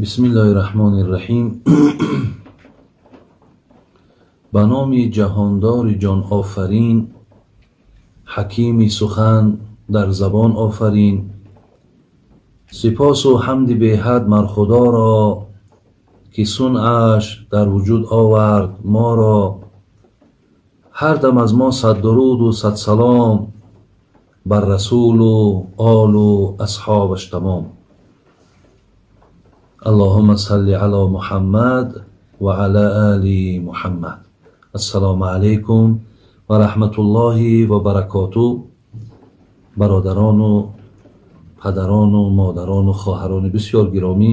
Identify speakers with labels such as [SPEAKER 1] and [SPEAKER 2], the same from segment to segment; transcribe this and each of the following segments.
[SPEAKER 1] Бисмиллоҳи раҳмони раҳим. Ба номи ҷаҳондори ҷонофарин, ҳакими сухан дар забон офарин, сипосу ҳамди беҳад мар Худоро, ки сунъаш дар вуҷуд овард моро. Ҳар дам аз мо сад дуруду сад салом бар расулу олу асҳобаш тамом. Аллоҳумма салли ало Муҳаммад ва ала али Муҳаммад. Ассалому алайкум ва раҳматуллоҳи ва баракоту. Бародарону падарону модарону хоҳарони бисёр гиромӣ,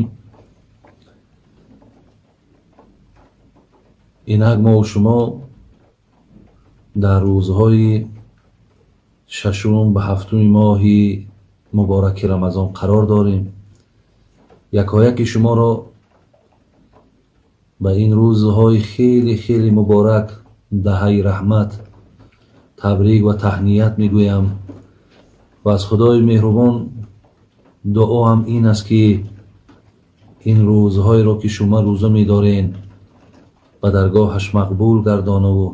[SPEAKER 1] инак мову шумо дар рӯзҳои шашум ба ҳафтуми моҳи мубораки Рамазон қарор дорем. Якояки шуморо ба ин рӯзҳои хеле хеле муборак, даҳаи раҳмат, табрик ва таҳният мегӯям ва аз Худои меҳрубон дуоам ин аст, ки ин рӯзҳоеро, ки шумо рӯза медорен, ба даргоҳаш мақбул гардонаву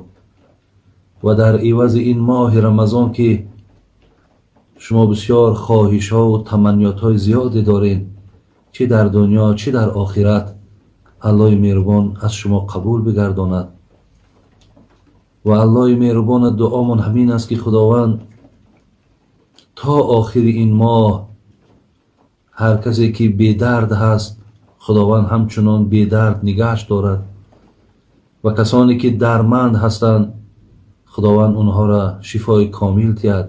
[SPEAKER 1] ва дар ивази ин моҳи Рамазон, ки шумо бисёр хоҳишҳову таманниётҳои зиёде доред, чӣ дар дунё, чӣ дар охират, Аллоҳи меҳрубон аз шумо қабул бигардонад. Ва Аллоҳи меҳрубона дуомон ҳамин аст, ки Худованд то охири ин моҳ ҳар касе ки бедард ҳаст, Худованд ҳамчунон бедард нигаҳш дорад ва касоне ки дарманд ҳастанд, Худованд онҳоро шифои комил диҳад.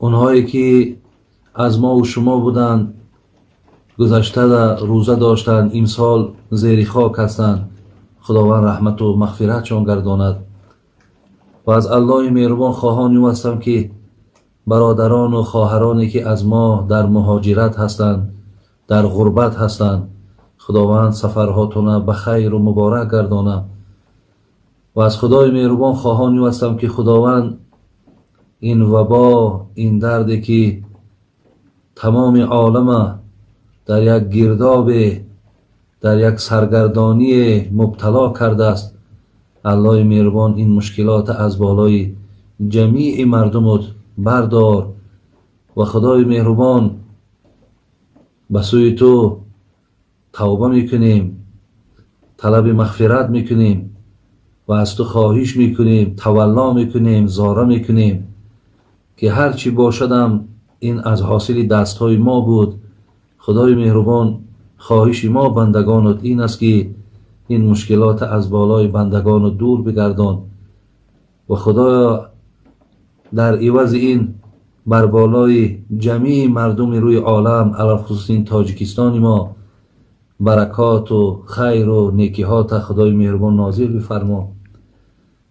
[SPEAKER 1] Онҳое ки аз мову шумо буданд, гузашта рӯза доштанд, имсол зери хок ҳастанд, Худованд раҳмату мағфиратшон гардонад. Ва аз Аллоҳи меҳрубон хоҳони ӯ ҳастам, ки бародарону хоҳароне ки аз мо дар муҳоҷират ҳастанд, дар ғурбат ҳастанд, Худованд сафарҳотона ба хайру муборак гардонад. Ва аз Худои меҳрубон хоҳони ӯ ҳастам, ки Худованд ин вабо, ин дарде ки тамоми олама дар як гирдобе, дар як саргардоние мубтало кардааст, Аллоҳи меҳрубон ин мушкилота аз болои ҷамии мардумот бардор ва Худои меҳрубон ба сӯи ту тавба мекунем, талаби мағфират мекунем ва аз ту хоҳиш мекунем, тавалло мекунем, зора мекунем, ки ҳар чӣ бошадам, ин аз ҳосили дастҳои мо буд. Худои меҳрубон, хоҳиши мо бандагонот ин аст, ки ин мушкилота аз болои бандагонот дур бигардон ва Худоё, дар ивази ин бар болои ҷамии мардуми рӯи олам, алалхусус ин Тоҷикистони мо, баракоту хайру некиҳота Худои меҳрубон нозил бифармо.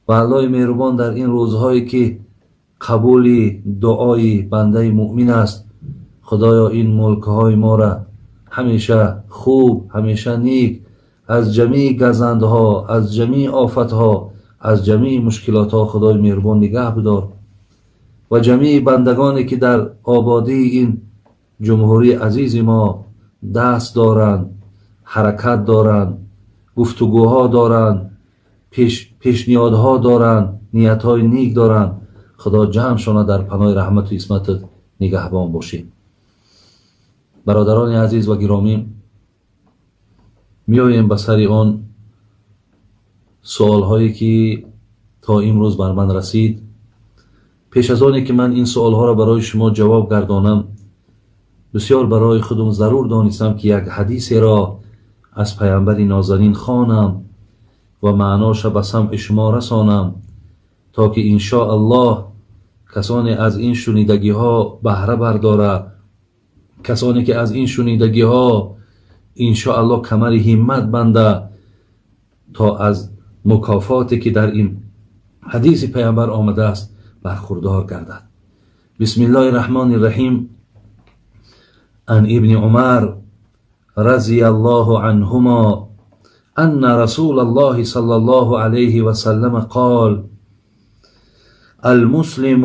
[SPEAKER 1] Ва Аллоҳи меҳрубон дар ин рӯзҳое ки қабули дуои бандаи муъмин аст, Худоё, ин мулкҳои моро ҳамеша хуб, ҳамеша ник, аз ҷамии газандҳо, аз ҷамии офатҳо, аз ҷамии мушкилотҳо Худои меҳрубон нигаҳ бидор ва ҷамии бандагоне ки дар ободии ин ҷумҳурии азизи мо даст доранд, ҳаракат доранд, гуфтугӯҳо доранд, пешниҳодҳо доранд, ниятҳои ник доранд, Худо ҷамъшона дар паноҳи раҳмату исматат нигаҳбон бошӣ. Бародарони азиз ва гиромӣ, меоем ба сари он суолҳое ки то имрӯз бар ман расид. Пеш аз оне ки ман ин суолҳоро барои шумо ҷавоб гардонам, бисёр барои худум зарур донистам, ки як ҳадисеро аз паямбари нозанин хонам ва маъноша ба самъи шумо расонам, то ки иншо Аллоҳ касоне аз ин шунидагиҳо баҳра бардора, касоне ки аз ин шунидагиҳо иншо Аллоҳ камари ҳиммат банда, то аз мукофоте ки дар ин ҳадиси паямбар омадааст бархурдор гардад. Бисмиллоҳи раҳмони раҳим. Ан ибни Умар разияллоҳу анҳумо анна расулаллоҳи саллаллоҳу алайҳи васаллама қол: المسلم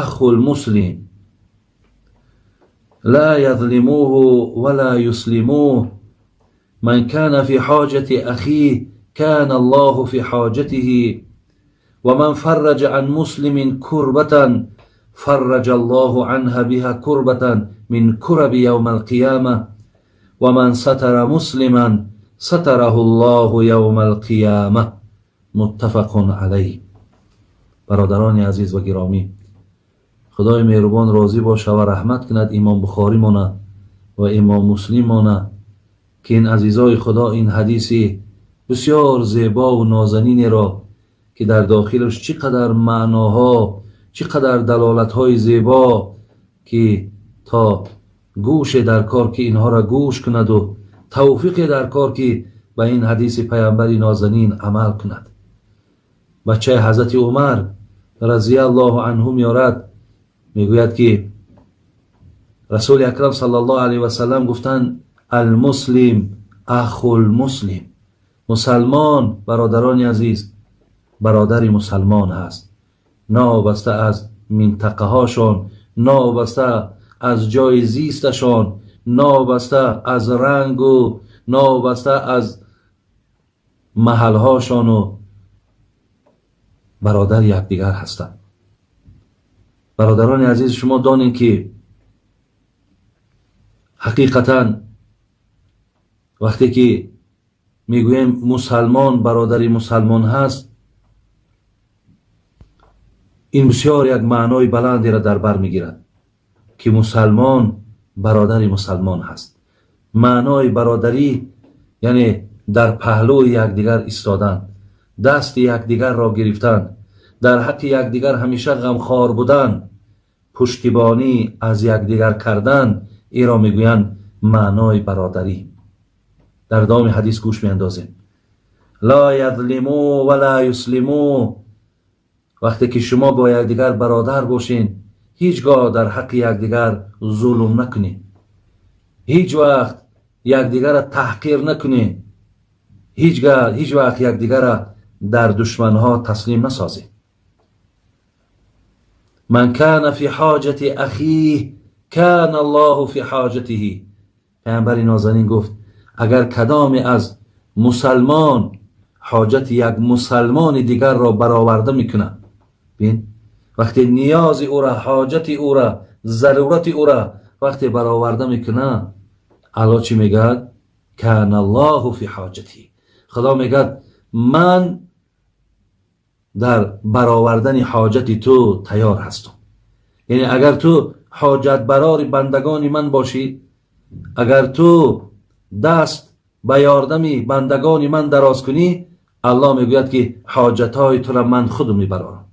[SPEAKER 1] أخو المسلم لا يظلموه ولا يسلموه. من كان في حاجة أخيه كان الله في حاجته ومن فرج عن مسلم كربة فرج الله عنها بها كربة من كرب يوم القيامة ومن ستر مسلما ستره الله يوم القيامة. متفق عليه. برادران عزیز و گرامی، خدای مهربان راضی باشه و رحمت کند امام بخاری مانه و امام مسلم مانه که این عزیزای خدا این حدیث بسیار زیبا و نازنینی را که در داخلش چقدر معناها، چقدر دلالت‌های زیبا که تا گوش در کار که اینها را گوش کند و توفیق در کار که به این حدیث پیامبر نازنین عمل کند. بچه حضرت عمر رضی الله عنه میارد، میگوید که رسول اکرم صلی الله علیه و سلم گفتند المسلم اخو المسلم. مسلمان برادران عزیز برادر مسلمان هست، نابسته از منطقه هاشان، نابسته از جای زیستشان، نابسته از رنگ و نابسته از محلهاشان و برادر یکدیگر هستند. برادران عزیز، شما دانید که حقیقتا وقتی که میگوییم مسلمان برادر مسلمان هست، این بسیار یک معنای بلندی را در بر میگیرد که مسلمان برادر مسلمان هست. معنای برادری یعنی در پهلوی یکدیگر ایستادن، دست یکدیگر را گرفتن، در حق یکدیگر همیشه غمخوار بودن، پشتیبانی از یکدیگر کردن، ای را میگویند معنای برادری. در دام حدیث گوش میاندازیم لا یظلموا ولا یسلموا. وقتی که شما با یکدیگر برادر باشین، هیچگاه در حق یکدیگر ظلم نکنین، هیچ وقت یکدیگر را تحقیر نکنین، هیچ وقت یکدیگر را در دشمنها تسلیم نسازین. من کان فی حاجت اخیه کان الله فی حاجته. پیامبر نازنین گفت اگر کدام از مسلمان حاجت یک مسلمان دیگر را برآورده میکنه، ببین وقتی نیاز او را، حاجت او را، ضرورت او را وقتی برآورده میکنه، الله چی میگه؟ کان الله فی حاجته. خدا میگه من در برآوردن حاجت تو تیار هستم. یعنی اگر تو حاجت برار بندگان من باشی، اگر تو دست به یاردم بندگان من دراز کنی، الله میگوید که حاجتهای تو را من خود میبرارم.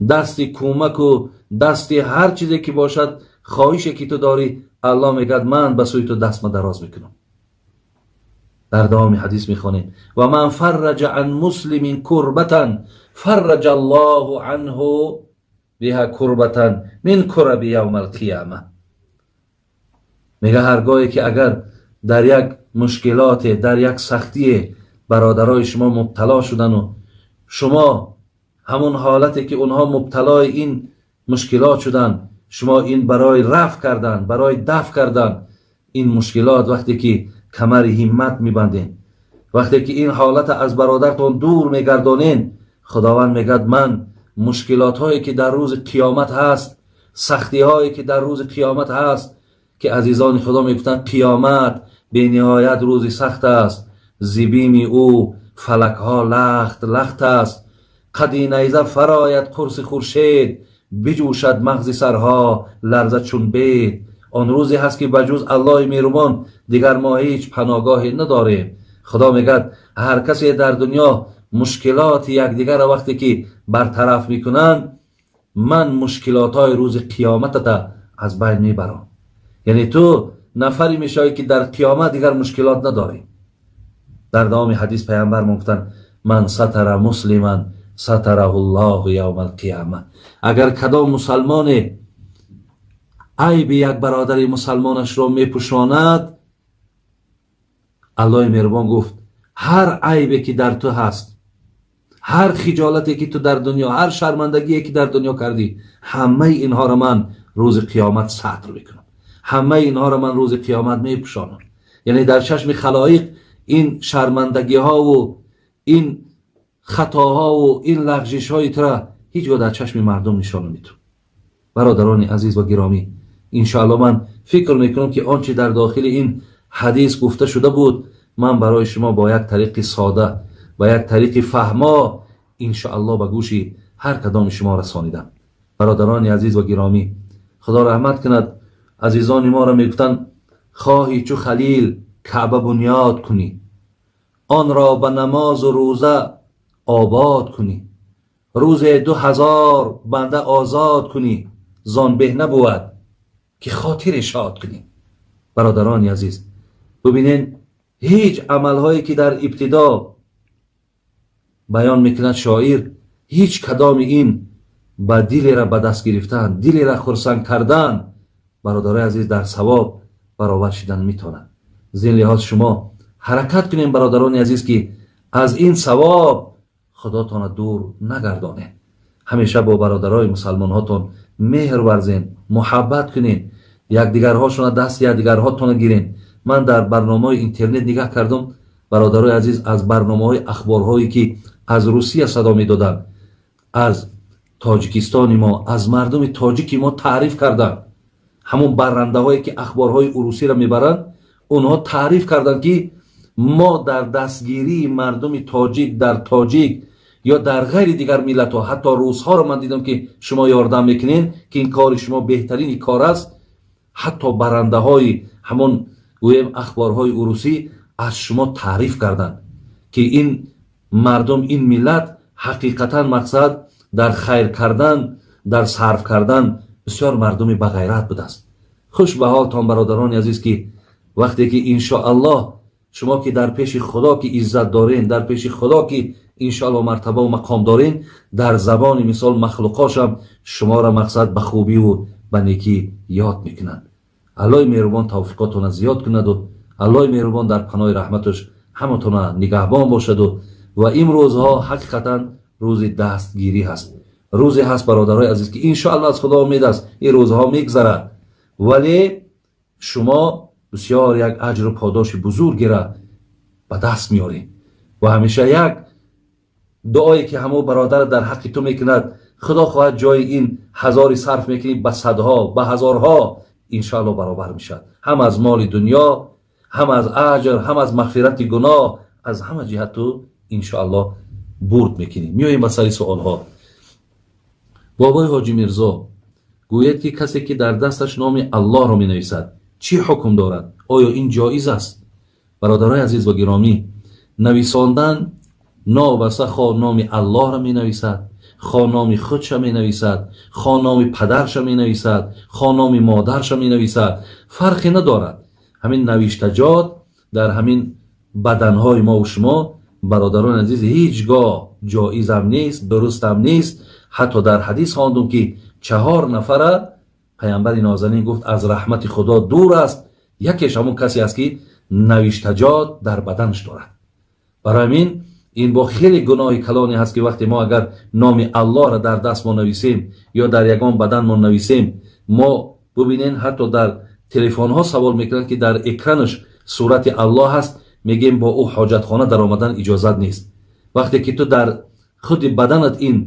[SPEAKER 1] دست کمک و دست هر چیزی که باشد، خواهشی که تو داری، الله میگوید من به سوی تو دست ما دراز میکنم. در دوام حدیث میخوانیم و من فرج عن مسلم کربة فرج الله عنه بها کربة من کرب یوم القیامه. میگه هرگاهی که اگر در یک مشکلات، در یک سختی برادرای شما مبتلا شدن و شما همون حالتی که اونها مبتلای این مشکلات شدن، شما این برای رفع کردن، برای دفع کردن این مشکلات وقتی که کمر همت میبندین، وقتی که این حالت از برادرتون دور میگردانین، خداوند میگد من مشکلات هایی که در روز قیامت هست، سختی هایی که در روز قیامت هست، که عزیزان خدا میگفتن قیامت به نهایت روزی سخت است، ز بیم او فلک ها لخت لخت است، قد نیزه فرآید قرص خورشید، بجوشد مغز سرها لرزد چون بید. آن روزی هست که بجز الله مهربان دیگر ما هیچ پناهگاهی نداریم. خدا میگد هر کسی در دنیا مشکلات یکدیگر را وقتی که برطرف میکنن، من مشکلات های روز قیامت تا از بین میبرم. یعنی تو نفری میشوی که در قیامت دیگر مشکلات نداری. در دوام حدیث پیامبر گفتن من ستر مسلما ستره الله یوم القیامه. اگر کدام مسلمان عیب یک برادر مسلمانش را میپوشاند، الله مهربان گفت هر عیبی که در تو هست، هر خجالتی که تو در دنیا، هر شرمندگی که در دنیا کردی، همه اینها را من روز قیامت ستر میکنم، همه اینها را من روز قیامت میپوشانم. یعنی در چشم خلایق Ин шармандагиҳову ин хатоҳову ин лағжишҳои тура ҳеҷ гоҳ дар чашми мардум нишон намету. Бародарони азиз ва гиромӣ, иншоалло, ман фикр мекунам, ки он чи дар дохили ин ҳадис гуфта шуда буд, ман барои шумо бо як тариқи сода, ба як тариқи фаҳмо, иншоалло, ба гӯши ҳар кадоми шумо расонидам. Бародарони азиз ва гиромӣ, Худо раҳмат кунад азизони моро, мегуфтанд: «Хоҳӣ чу Халил Каъба бунёд кунӣ, онро ба намозу рӯза обод кунӣ, рӯзе 2000 банда озод кунӣ, зон беҳ набувад, ки хотире шод кунӣ». Бародарони азиз, бубинен, ҳеҷ амалҳое, ки дар ибтидо баён мекунад шоир, ҳеҷ кадоми ин ба дилера ба даст гирифтан, дилера хурсанд кардан, бародарои азиз, дар савоб баробар шидан метавонад. Аз ин лиҳоз шумо ҳаракат кунем, бародарони азиз, ки аз ин савоб Худотона дур нагардонед. Ҳамеша бо бародарои мусалмонҳотон меҳр варзен, муҳаббат кунед, якдигарҳошона дасти якдигарҳотона гирен. Ман дар барномаҳои интернет нигаҳ кардам, бародарои азиз, аз барномаҳои ахборҳое, ки аз Русия садо медоданд, аз Тоҷикистони мо, аз мардуми тоҷики мо таъриф карданд. Ҳамон баррандаҳое, ки ахборҳои урусиро мебаранд, онҳо таъриф карданд, ки мо дар дастгирии мардуми тоҷик дар тоҷик ё дар ғайри дигар миллатҳо, ҳатто русҳоро ман дидам, ки шумо ёрдам мекунед, ки ин кори шумо беҳтарини кор аст. Ҳатто барандаҳои ҳамон, гӯем, ахборҳои урусӣ аз шумо таъриф карданд, ки ин мардум, ин миллат ҳақиқатан, мақсад, дар хайр кардан, дар сарф кардан бисёр мардуми бағайрат будааст. Хуш ба ҳолтон, бародарони азиз, ки вақте ки, иншоаллоҳ, шумо ки дар пеши Худо ки иззат дорен, дар пеши Худо ки, иншоаллоҳ, мартабаву мақом дорен, дар забони, мисол, махлуқошам шуморо, мақсад, ба хубиву ба некӣ ёд мекунанд. Аллоҳи меҳрубон тавфиқотона зиёд кунаду Аллоҳи меҳрубон дар паноҳи раҳматаш ҳаматона нигаҳбон бошаду. Ва имрӯзҳо ҳақиқатан рӯзи дастгирӣ ҳаст, рӯзе ҳаст, бародарои азиз, ки, иншоаллоҳ, аз Худо умед аст, ин рӯзҳо мегзарад, вале шумо бисёр як аҷру подоши бузургера ба даст меоред. Ва ҳамеша як дуое, ки ҳамон бародар дар ҳаққи ту мекунад, Худо хоҳад, ҷои ин ҳазори сарф мекунӣ, ба садҳо, ба ҳазорҳо, иншоалло, баробар мешавад, ҳам аз моли дунё, ҳам аз аҷр, ҳам аз мағфирати гуноҳ, аз ҳама ҷиҳат ту, иншоалло, бурд мекунӣ. Меоем ба сари суолҳо. «Бобои Ҳоҷи Мирзо, гӯяд, ки касе, ки дар дасташ номи Аллоҳро менависад, чӣ ҳукм дорад? Оё ин ҷоиз аст?» Бародарои азиз ва гиромӣ, нависондан, новобаста хо номи Аллоҳро менависад, хо номи худша менависад, хо номи падарша менависад, хо номи модарша менависад, фарқе надорад. Ҳамин навиштаҷот дар ҳамин баданҳои мову шумо, бародарони азиз, ҳеҷ гоҳ ҷоизам нест, дурустам нест. Ҳатто дар ҳадис хондум, ки чаҳор нафара паямбари нозанин гуфт, аз раҳмати Худо дур аст. Якеш ҳамон касе аст, ки навиштаҷот дар баданаш дорад. Барои ҳамин ин бо хеле гуноҳи калоне ҳаст, ки вақте мо агар номи Аллоҳро дар даст мо нависем ё дар ягон бадан мо нависем. Мо бубинен, ҳатто дар телефонҳо савол мекунанд, ки дар экранаш сурати Аллоҳ ҳаст, мегӯем, бо ӯ ҳоҷатхона даромадан иҷозат нест. Вақте ки ту дар худи баданат ин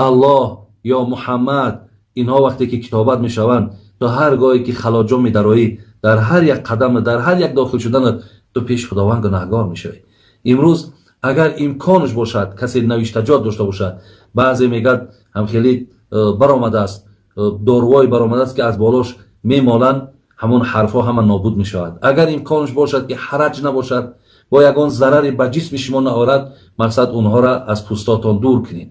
[SPEAKER 1] Аллоҳ ё Муҳаммад, инҳо вақте ки китобат мешаванд, то ҳар гоҳе ки халоҷо медароӣ, дар ҳар як қадам, дар ҳар як дохил шуданат, ту пеши Худованд гунаҳгор мешавӣ. Имрӯз агар имконаш бошад, касе навиштаҷот дошта бошад, баъзе мегӯяд, ҳамхеле баромадааст, дорувое баромадааст, ки аз болош мемоланд, ҳамон ҳарфҳо ҳама нобуд мешавад. Агар имконаш бошад, ки ҳараҷ набошад, бо ягон зараре ба ҷисми шумо наорад, мақсад, онҳоро аз пӯстотон дур кунед.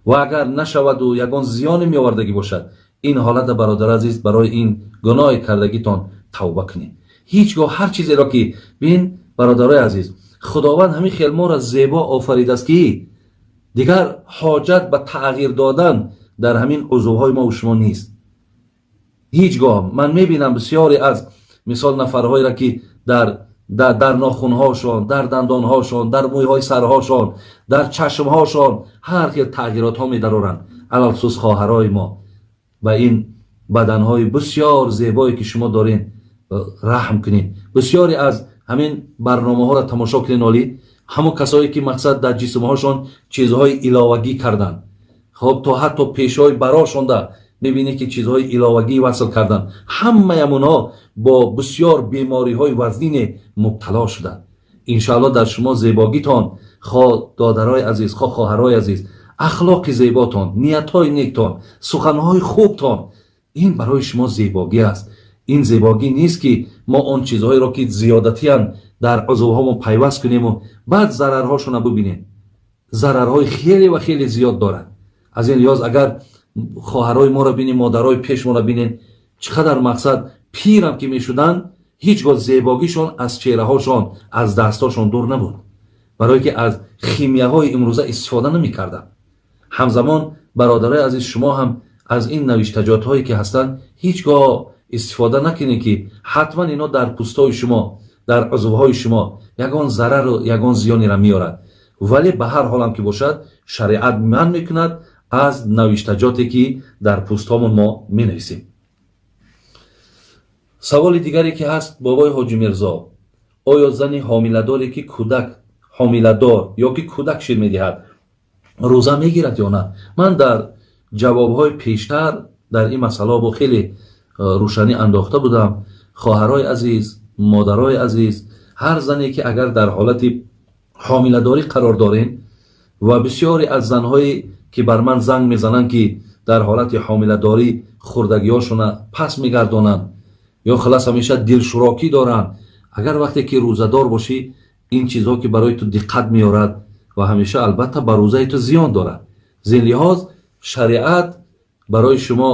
[SPEAKER 1] Ва агар нашаваду ягон зиёне меовардагӣ бошад, ин ҳолата, бародар азиз, барои ин гуноҳи кардагитон тавба кунед. Ҳеҷ гоҳ ҳар чизеро ки бин, бародарои азиз, Худованд ҳамин хел моро зебо офаридааст, ки дигар ҳоҷат ба тағйир додан дар ҳамин узвҳои мо шумо нест. Ҳеҷ гоҳ ман мебинам бисёре аз, мисол, нафарҳоеро, ки дар нохунҳошон, дар дандонҳошон, дар мӯйҳои сарҳошон, дар чашмҳошон ҳар хел тағйиротҳо медароранд. Алалхусус хоҳарои мо, ба ин баданҳои бисёр зебое, ки шумо доред, раҳм кунед. Бисёре аз Ҳамин барномаҳоро тамошо кунед, олӣ ҳамон касое ки мақсад дар ҷисмҳошон чизҳои иловагӣ карданд. Хоб, то ҳатто пешҳои барошонда мебинед, ки чизҳои иловагӣ васл карданд. Ҳамаям онҳо бо бисёр бемориҳои вазнине мубтало шуданд. Иншоалло, дар шумо зебогитон, хо додарои азиз, хо хоҳарои азиз, ахлоқи зеботон, ниятҳои нектон, суханҳои хубтон, ин барои шумо зебогӣ аст. Ин зебогӣ нест, ки мо он чизҳоеро, ки зиёдатиян, дар узвҳомон пайваст кунему баъд зарарҳошона бубинем. Зарарҳои хеле ва хеле зиёд дорад. Аз ин лиҳоз, агар хоҳарои моро бинем, модарои пешморо бинем, чӣ қадар мақсад пирам ки мешуданд, ҳеҷ гоҳ зебогишон аз чеҳраҳошон, аз дастҳошон дур набуд, барое ки аз химияҳои имрӯза истифода намекарданд. Ҳамзамон, бародарои азиз, шумо ҳам аз ин навиштаҷотҳое ки ҳастанд, ҳеҷ гоҳ истифода накунед, ки ҳатман ино дар пӯстҳои шумо, дар узвҳои шумо ягон зарару ягон зиёнеро меорад. Вале ба ҳар ҳолам ки бошад, шариат манъ мекунад аз навиштаҷоте, ки дар пӯстҳомон мо менависем. Саволи дигаре ки ҳаст: бобои Ҳоҷи Мирзо, оё зани ҳомиладоре, ки кӯдак ҳомиладор ё ки кӯдак шир медиҳад, рӯза мегирад ё на? Ман дар ҷавобҳои пештар дар ин масъала бо хеле рӯшанӣ андохта будам. Хоҳарои азиз, модарои азиз, ҳар зане ки агар дар ҳолати ҳомиладорӣ қарор дорем, ва бисёре аз занҳое ки бар ман занг мезананд, ки дар ҳолати ҳомиладорӣ хӯрдагиҳошона пас мегардонанд ё хулас ҳамеша дилшӯрокӣ доранд, агар вақте ки рӯзадор бошӣ, ин чизҳо ки барои ту диққат меорад ва ҳамеша албатта ба рӯзаи ту зиён дорад. Зин лиҳоз, шариат барои шумо,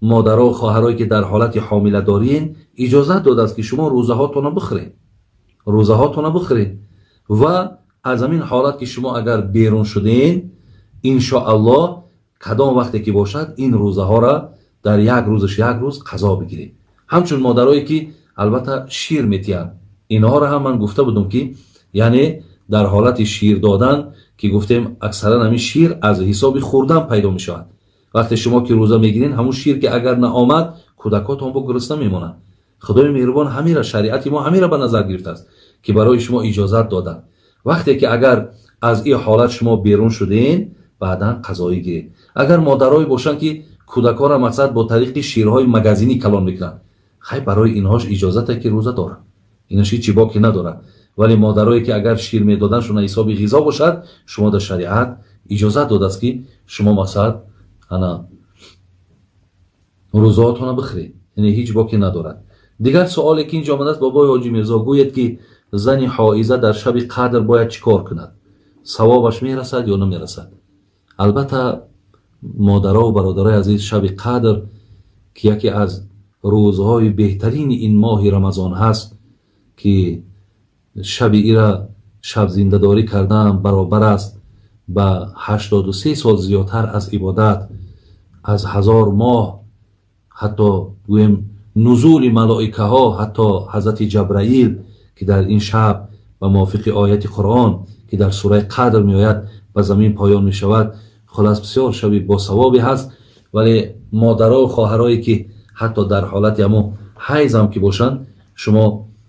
[SPEAKER 1] модаро, хоҳарое ки дар ҳолати ҳомиладориен, иҷозат додааст, ки шумо рӯзаҳотонро бихӯред, рӯзаҳотонро бихӯред ва аз ҳамин ҳолат ки шумо агар берун шуден, иншоаллоҳ, кадом вақте ки бошад, ин рӯзаҳоро дар як рӯзаш як рӯз қазо бигиред. Ҳамчун модарое ки албатта шир метиҳанд, инҳоро ҳам ман гуфта будам, ки яъне дар ҳолати шир додан, ки гуфтем, аксаран ҳамин шир аз ҳисоби хӯрдан пайдо мешавад. Вақте шумо ки рӯза мегиред, ҳамун шир ки агар наомад, кӯдакотон бо гурусна мемонанд. Худои меҳрубон ҳамира, шариати мо ҳамира ба назар гирифтааст, ки барои шумо иҷозат доданд. Вақте ки агар аз ин ҳолат шумо берун шуден, баъдан қазоӣ гиред. Агар модарое бошанд, ки кӯдакҳоро мақсад бо тариқи ширҳои магазинӣ калон мекунанд, хай, барои инҳош иҷозате, ки рӯза доранд, инаш ҳичи боке надорад. Вале модарое ки агар шир медоданшона ҳисоби ғизо бошад, шумо дар шариат иҷозат додааст, ки шумо мақсад ана рӯзаотона бихӯред, яъне ҳеҷ боке надорад. Дигар суоле ки инҷо омадааст: бобои Ҳоҷи Мирзо, гӯед, ки зани ҳоиза дар шаби қадр бояд чӣ кор кунад, савобаш мерасад ё намерасад? Албатта, модарову бародарои азиз, шаби қадр, ки яке аз рӯзҳои беҳтарини ин моҳи Рамазон ҳаст, ки шаби ира шабзиндадорӣ кардан баробар аст ба 83 сол зиёдтар аз ибодат, аз 1000 моҳ, ҳатто гӯем, нузули малоикаҳо, ҳатто ҳазрати Ҷабраил, ки дар ин шаб ба мувофиқи ояти Қуръон, ки дар сураи Қадр меояд, ба замин поён мешавад. Хулас, бисёр шаби босавобе ҳаст. Вале модарову хоҳарое ки ҳатто дар ҳолати ҳамо ҳайзам ки бошанд, шумо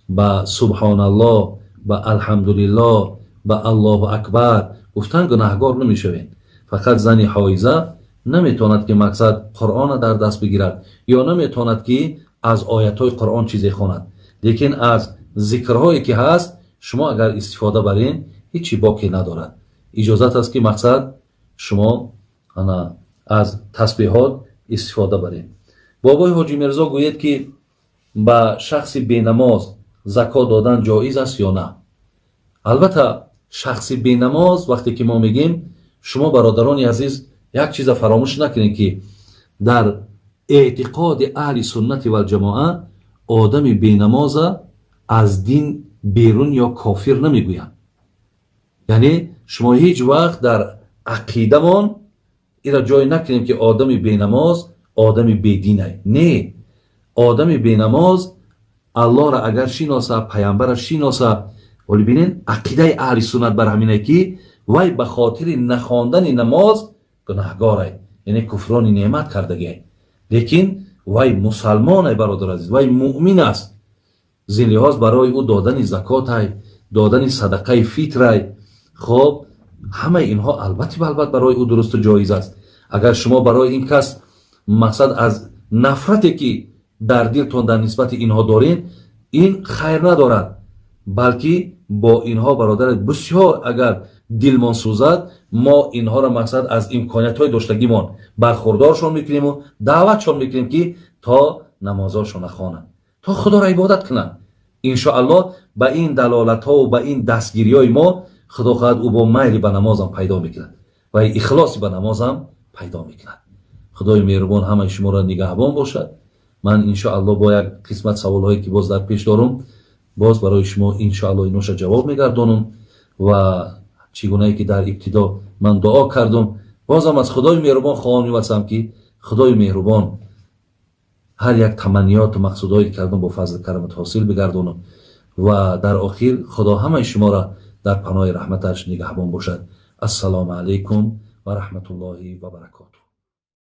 [SPEAKER 1] ба субҳоналлоҳ, ба алҳамдулиллоҳ, ба аллоҳу акбар гуфтан гунаҳгор намешавед. Фақат зани ҳоиза наметавонад, ки мақсад Қуръона дар даст бигирад ё наметавонад, ки аз оятҳои Қуръон чизе хонад. Лекин аз зикрҳое ки ҳаст, шумо агар истифода барен, ҳичи боке надорад. Иҷозат аст, ки мақсад шумо ана аз тасбеҳот истифода баред. Бобои Ҳоҷи Мирзо, гӯед, ки ба шахси бенамоз закот додан ҷоиз аст ё на? Албатта, шахси бенамоз вақте ки мо мегӯем, шумо, бародарони азиз, як чиза фаромӯш накунед, ки дар эътиқоди аҳли суннати валҷамоа одами бенамоза аз дин берун ё кофир намегӯянд. Яъне шумо ҳеҷ вақт дар ақидамон ира ҷой накунем, ки одами бенамоз одами бединай. Не, одами бенамоз Аллоҳро агар шиноса, паямбара шиноса, вале бинен, ақидаи аҳли суннат бар ҳамине, ки вай ба хотири нахондани намоз гунаҳгорай, яъне куфрони неъмат кардагиай, лекин вай мусалмонай, бародар азиз, вай муъмин аст. Зин лиҳоз барои ӯ додани закотай, додани садақаи фитрай, хоб, ҳамаи инҳо албатта балбат барои ӯ дурусту ҷоиз аст. Агар шумо барои ин кас мақсад аз нафрате, ки дар дилтон дар нисбати инҳо доред, ин хайр надорад, балки бо инҳо, бародар, бисёр агар дилмон сӯзад, мо инҳоро мақсад аз имкониятҳои доштагимон бархурдоршон мекунему даъватшон мекунем, ки то намозошона хонанд, то Худоро ибодат кунанд. Иншоаллоҳ, ба ин далолатҳову ба ин дастгириҳои мо, Худо хоҳад, ӯ бо майли ба намозам пайдо мекунад ва ихлоси ба намозам пайдо мекунад. Худои меҳрубон ҳамаи шуморо нигаҳбон бошад. Ман иншоаллоҳ бо як қисмат саволҳое, ки боз дар пеш дорум, боз барои шумо иншоаллоҳ иноша ҷавоб мегардонам. Ва чӣ гунае ки дар ибтидо ман дуо кардум, бозам аз Худои меҳрубон хоҳон мевасам, ки Худои меҳрубон ҳар як таманниёту мақсудҳое кардум, бо фазли карамат ҳосил бигардонам. Ва дар охир Худо ҳамаи шуморо дар паноҳи раҳматаш нигаҳбон бошад. Ассалому алайкум ва раҳматуллоҳи ва баракотуҳ.